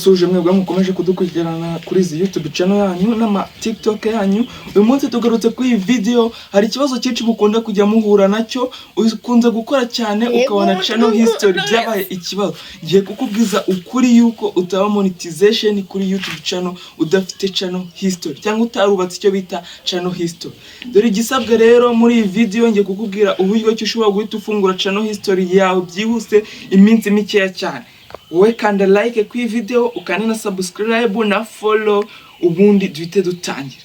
Ndabasuhuje mwebwe mukomeje kudukurikirana kuri izi YouTube channel yanyu n'ama TikTok yanyu. Uyu munsi tugarutse kuri iyi video. Hari ikibazo cyinshi mukunda kujya muhura nacyo, ukunze gukora cyane ukabona channel history byabaye ikibazo. Ngiye kukubwiza ukuri yuko utaba monetization kuri YouTube channel udafite channel history cyangwa utarubatse icyo bita channel history. Dore igisabwa rero: muri iyi video ngiye kukubwira uburyo ki ushobora guhita ufungura channel history yawe byihuse, iminsi mikeya cyane. Wowe kanda like kuri iyi video, ukanda na subscribe na follow, ubundi duhite dutangira.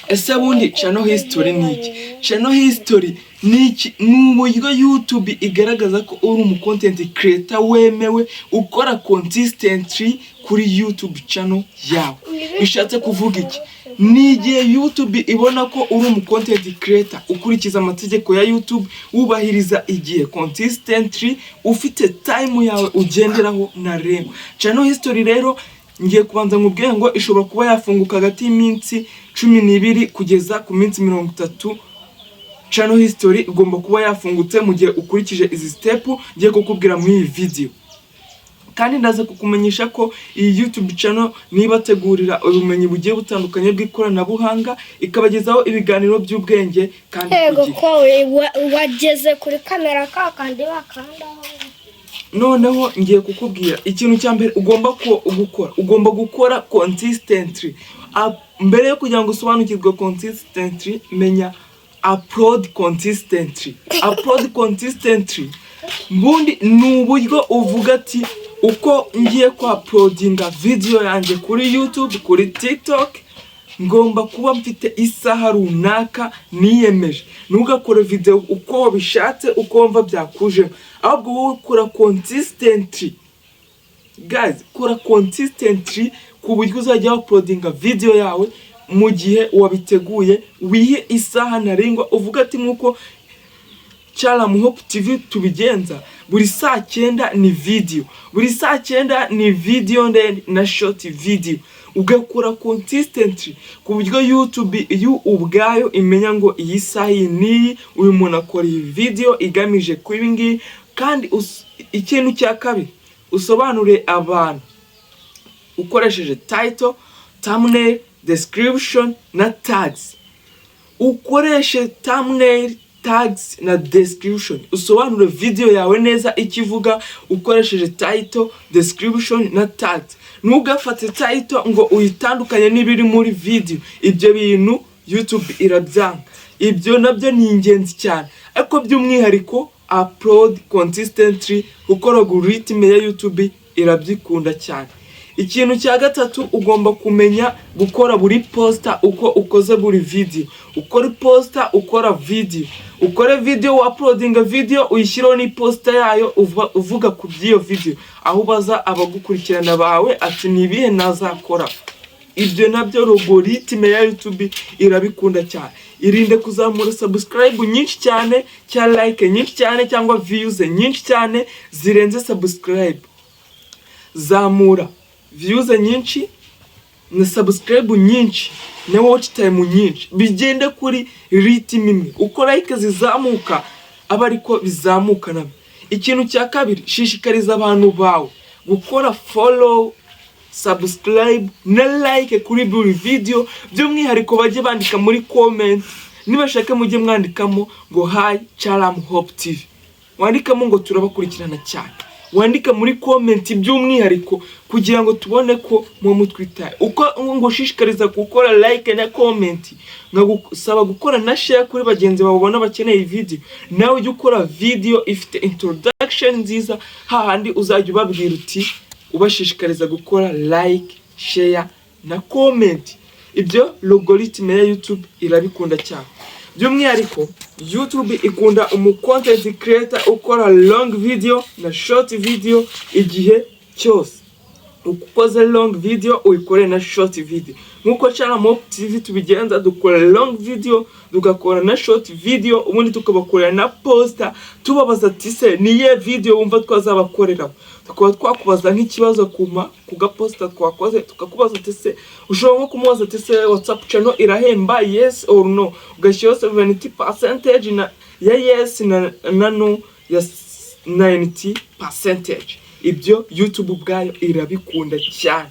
Ese bundi channel history ni iki? Channel history ni iki? Ni uburyo YouTube igaragaza ko uri umu content creator wemewe, ukora consistently kuri YouTube channel yawe. Bishatse kuvuga iki? Ni igihe YouTube ibona ko uri umu content creator ukurikiza amategeko ya YouTube, wubahiriza igihe consistently, ufite time yawe ugenderaho ntarengwa. Channel history rero, ngiye kubanza nkubwire ngo ishobora kuba yafunguka hagati y'iminsi 12 kugeza ku minsi 30. Channel history igomba kuba yafungutse mu gihe ukurikije izi step ngiye kukubwira muri iyi video. Kandi ndaza kukumenyesha ko iyi YouTube channel nibategurira ubumenyi bugiye butandukanye bw'ikoranabuhanga, ikabagezaho ibiganiro by'ubwenge kandi ku Yego. gihe. Ko wageze kuri kamera ka kandi bakandaho. Noneho ngiye kukubwira ikintu cya mbere ugomba gukora. Ugomba gukora consistently. Mbere yo kugira ngo usobanukirwe consistently, menya upload consistently. Upload consistently mbundi ni uburyo uvuga ati: "Uko ngiye kwa uploadinga video yanjye kuri YouTube, kuri TikTok, ngomba kuba mfite isaha runaka niyemeje." Ntugakore video uko wabishatse, uko wumva byakujemo, ahubwo wowe ukora consistently. Guys, kora consistently ku buryo uzajya uploadinga video yawe mu gihe wabiteguye, wihe isaha ntarengwa, uvuga ati nk'uko Chalam Hope TV tubigenza, buri saa 9 ni video, buri saa 9 ni video ndende na short video. Ugakora consistently ku buryo YouTube iyo ubwayo imenya ngo iyi saha iyi n'iyi uyu muntu akora iyi video igamije kuri ibi ngibi. Kandi ikintu cya kabiri, usobanure abantu ukoresheje title, thumbnail, description na tags. Ukoreshe thumbnail, tags na description, usobanure video yawe neza icyo ivuga ukoresheje title, description na tags. Ntugafate title ngo uyitandukanye n'ibiri muri video, ibyo bintu YouTube irabyanga. Ibyo nabyo ni ingenzi cyane, ariko by'umwihariko upload consistently, kuko algorithm ya YouTube irabyikunda cyane. Ikintu cya gatatu, ugomba kumenya gukora buri poster uko ukoze buri video. Ukora poster, ukora video, ukore video, uploadinga video, uyishyireho n'iposter yayo uvuga ku by'iyo video, aho ubaza abagukurikirana bawe ati: "Ni ibihe nazakora?" Ibyo nabyo algorithm ya YouTube irabikunda cyane. Irinde kuzamura subscribe nyinshi cyane, cyangwa like nyinshi cyane, cyangwa views nyinshi cyane zirenze subscribe. Zamura views nyinshi na subscribe nyinshi na watch time nyinshi, bigende kuri rythme imwe. Uko like zizamuka aba ariko bizamuka nabyo. Ikintu cya kabiri, shishikariza abantu bawe gukora follow, subscribe na like kuri buri video. By'umwihariko bajye bandika muri comment, nibashaka mujye mwandikamo ngo "Hi Chalam Hope TV", wandikamo ngo "Turabakurikirana cyane", wandika muri comment by'umwihariko kugira ngo tubone ko muba mutwitaye. Uko ngushishikariza gukora like na comment, nkagusaba gukora na share kuri bagenzi bawe ubona bakeneye iyi video. Nawe ujye ukora video ifite introduction nziza, hahandi uzajya ubabwira uti, ubashishikariza gukora like, share na comment. Ibyo algorithm ya YouTube irabikunda cyane. By'umwihariko YouTube ikunda umu content creator ukora long video na short video igihe cyose. Ukoze long video, uyikore na short video, nk'uko Channel Hope TV tubigenza: dukora long video, tugakora na short video, ubundi tukabakorera na poster tubabaza ati: "Se ni iyihe video wumva twazabakoreraho?" Tukaba twakubaza nk'ikibazo kuma ku gaposter twakoze, tukakubaza ati: "Se", ushobora nko kumubaza ati: "Se WhatsApp channel irahemba, yes or no?" Ugashyiraho 70 percentage na ya yes na no ya 90 percentage. Ibyo YouTube ubwayo irabikunda cyane.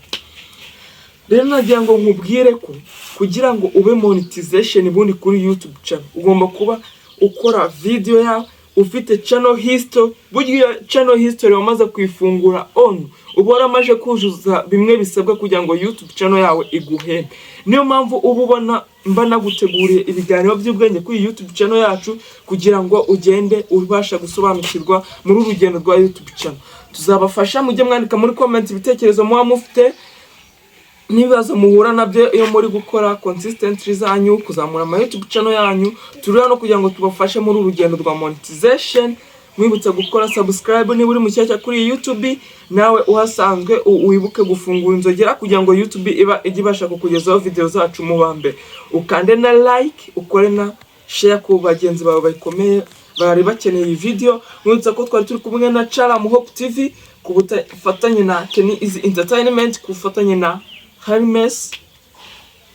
Rero nagira ngo nkubwire ko kugira ngo ube monetization ubundi kuri YouTube channel, ugomba kuba ukora video yawe ufite channel history. Burya iyo channel history wamaze kuyifungura on, uba waramaze kuzuza bimwe bisabwa kugira ngo YouTube channel yawe iguhembe. Niyo mpamvu uba ubona mba naguteguriye ibiganiro by'ubwenge kuri YouTube channel yacu, kugira ngo ugende ubasha gusobanukirwa muri uru rugendo rwa YouTube channel. Tuzabafasha. Mujye mwandika muri comment ibitekerezo muba mufite n'ibibazo muhura nabyo iyo muri gukora consistently zanyu, kuzamura ama YouTube channel yanyu. Turi hano kugira ngo tubafashe muri uru rugendo rwa monetization. Mwibutsa gukora subscribe niba uri mushyashya kuri iyi YouTube. Nawe uhasanzwe, wibuke gufungura inzogera kugira ngo YouTube iba ijye ibasha kukugezaho video zacu mu ba mbere. Ukande na like, ukore na share ku bagenzi bawe bakomeye bari bakeneye iyi video. Mwibutsa ko twari turi kumwe na Charam Hope TV ku bufatanye na Kenny Easy Entertainment, ku bufatanye na Hermes.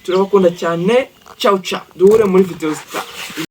Turabakunda cyane. Ciao ciao, duhure muri video zitaha.